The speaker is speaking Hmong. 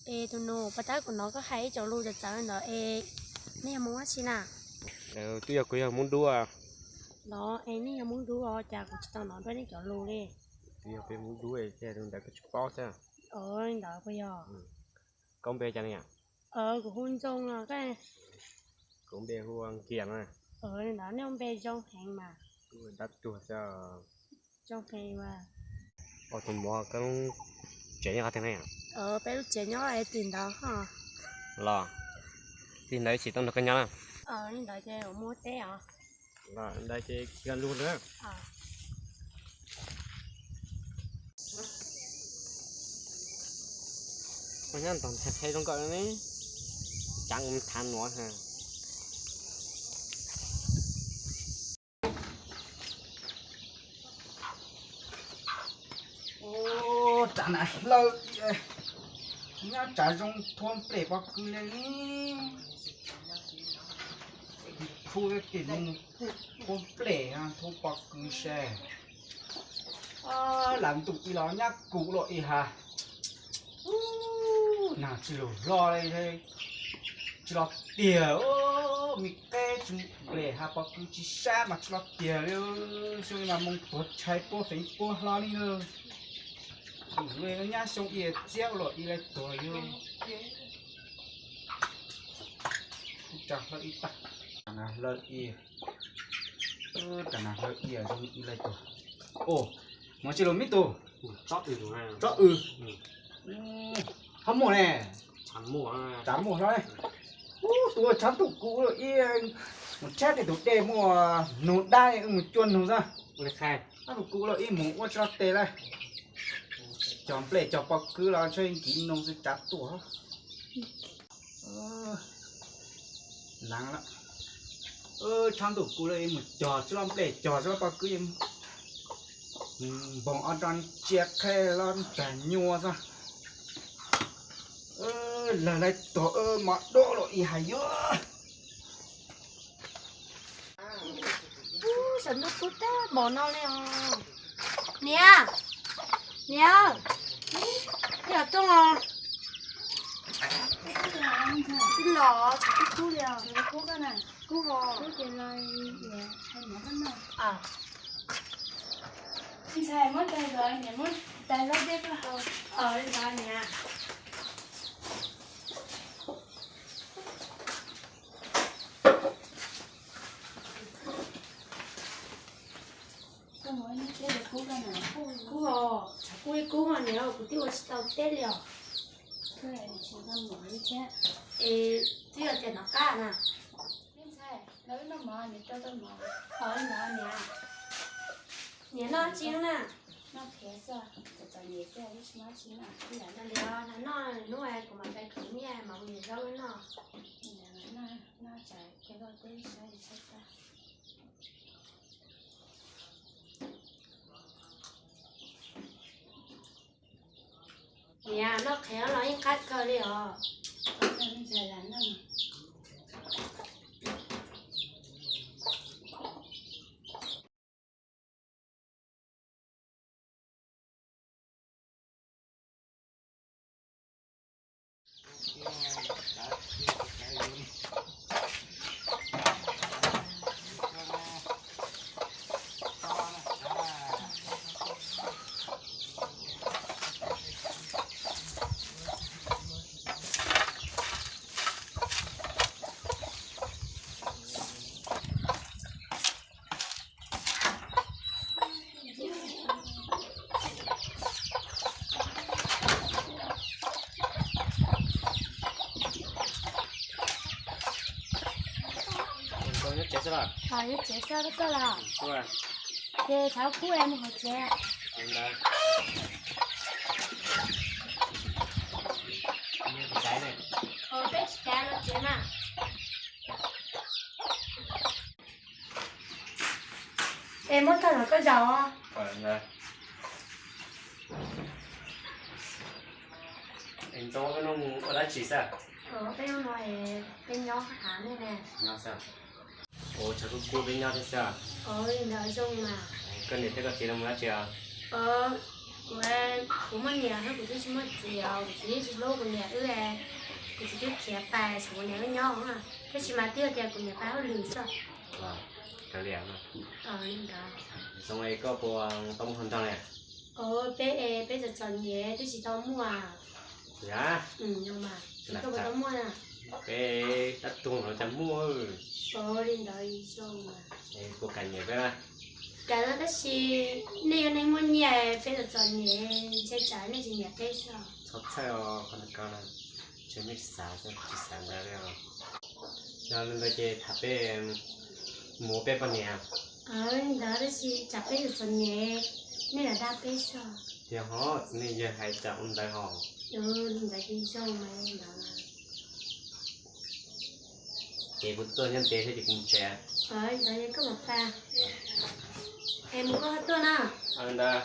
Es tus nus, puas tab kuv hnov koj hais ib co lus txawv txawv ntawd es nej yog Hmoob dab tsi na? Twb yog kuv yog Hmoob Dub. Los es nej yog Hmoob Dub os, cas kuv tsis tau hnov dua nej cov lus li. Twb yog peb Hmoob Dub, tus ntawd koj tsis paub xwb. Li ntawd puas yog? Koj npe cas ne? Kuv hu Ntxoo. Kuv npe hu Nkias na. Li ntawd nej ua npe zoo heev mas. Dab tuag xwb. Zoo heev mas. Tus mov koj lub tsev nyob qhov twg ne? Peb lub tsev nyob tim ntawd ho. Los, tim ntawd ib tsis tau nrog koj nyob na. Li ntawd ces ua muab teb os. Ntawd ces koj lug na. Koj nyob ntog ntxhais qhe zoo nkauj ne, cav kuv thav nuav. Ua, tsam nas hlawv, nyob tsam zoo thua nplej pob kws le ne. Khu tim no mus thua nplej, thua pob kws seb. Lam ntuj ib los nyab kuv los ib hab. Nag tsis lug hlo li, tsis los tiag, me qeb tsis mus nplej hab pob kws tsis sab mas tsis los tiag li. Xyoo mas moog tuag tshais puab feev puab hlo li na. Nyab xyoo ib txiab los ib le tuag yog. Hlawv ib tag, hlawv ib, hlawv ib zoo ib le tuag. Mus tsis lug me tub. Tsob w, ho muaj ne. Tsav muaj hlo. Ub, tus tshav ntuj kuv ib, mus tshab tej tus dej muaj nug dab, wb mus cua nug xwb. Tshav ntuj kuv los ib mus ua tsis lug tes lawm. Cog nplej cog pob kws los ntshe nkiv nug xwb tsav tuaj. Tshav ntuj kuv los ib mus cog tsis lug nplej cog tsis lug pob kws, npoog ob rog ntsia qhe los ntsag nyuaj xwb. Lawg lawv tuag mov dub los ib hais yuav. Ub, saum ntuj kub tag npaum no li os. Niam, niam, yog rooj os. Twb los tshav kub kub li os. Kub os. Ntxhais, muab tais los, niam muab tais los dej koj haus. Li ntawd niam. Kub os, tshav kub li kub os niam, kuv twb ua tsis tau teb li os. Es twb yog tias nov qab na. Niam noj tsi na? Noj li os, noj hnub kuv mam tais khwv nyiaj mam mus zaub noj. Niam, noj qhev los yeej qab kawg li os. Nyob tsev xwb los? Nyob tsev xwb, koj los? Ces tshav kub es mus hauv tsev. Peb tsis cav los tsev mas. Es muab tag los koj zaum. Es Ntxoo, peb hnub mus ua dab tsi xwb? Peb hnub no peb nyob hav ne. Nyob xwb. Ua tshav kub kub peb nyob thiab xwb. Li ntawd zoo mas. Koj niam thiab koj txiv lawv mus dab tsi os? Kuv, kuv muaj niam thiab kuv twb tsis muaj txiv os, kuv txiv yeej tsis hlub kuv niam wb. Kuv txiv twb khiav pais txhob kuv niam wb nyob, tab sis mas twb yog tias kuv niam pais hauj lwm xwb. Li ntawd. Zoo es koj puas tau muaj hluas nraug li? Peb es peb txom txom nyem twb tsis tau muaj. Yog, tsis tau muaj. Peb dab tuag no cas muaj. Li ntawd zoo. Puas kam nyiam peb? Kam no tab sis nej yog neeg muaj nyiaj, peb txom txom nyem ntshe tsam nej tsis nyiam peb xwb. Txhob txhawj os, qhov ntawd ko no tsuas nej xav xwb, tsis xav ntawd li os. Yog li ntawd ces tham peb mus ua peb poj niam. Li ntawd tab sis tsam peb txom txom nyem, nej yuav dag peb xwb. Yog hov, txiv neej yawg hais tsam ua ntawd hos. Li ntawd ces zoo mas li ntawd. Ces kuv tuaj nyob ntev thiab ces kuv mus tsev. Li ntawd koj mus pab. Es mus koj ho tuaj na. Li ntawd.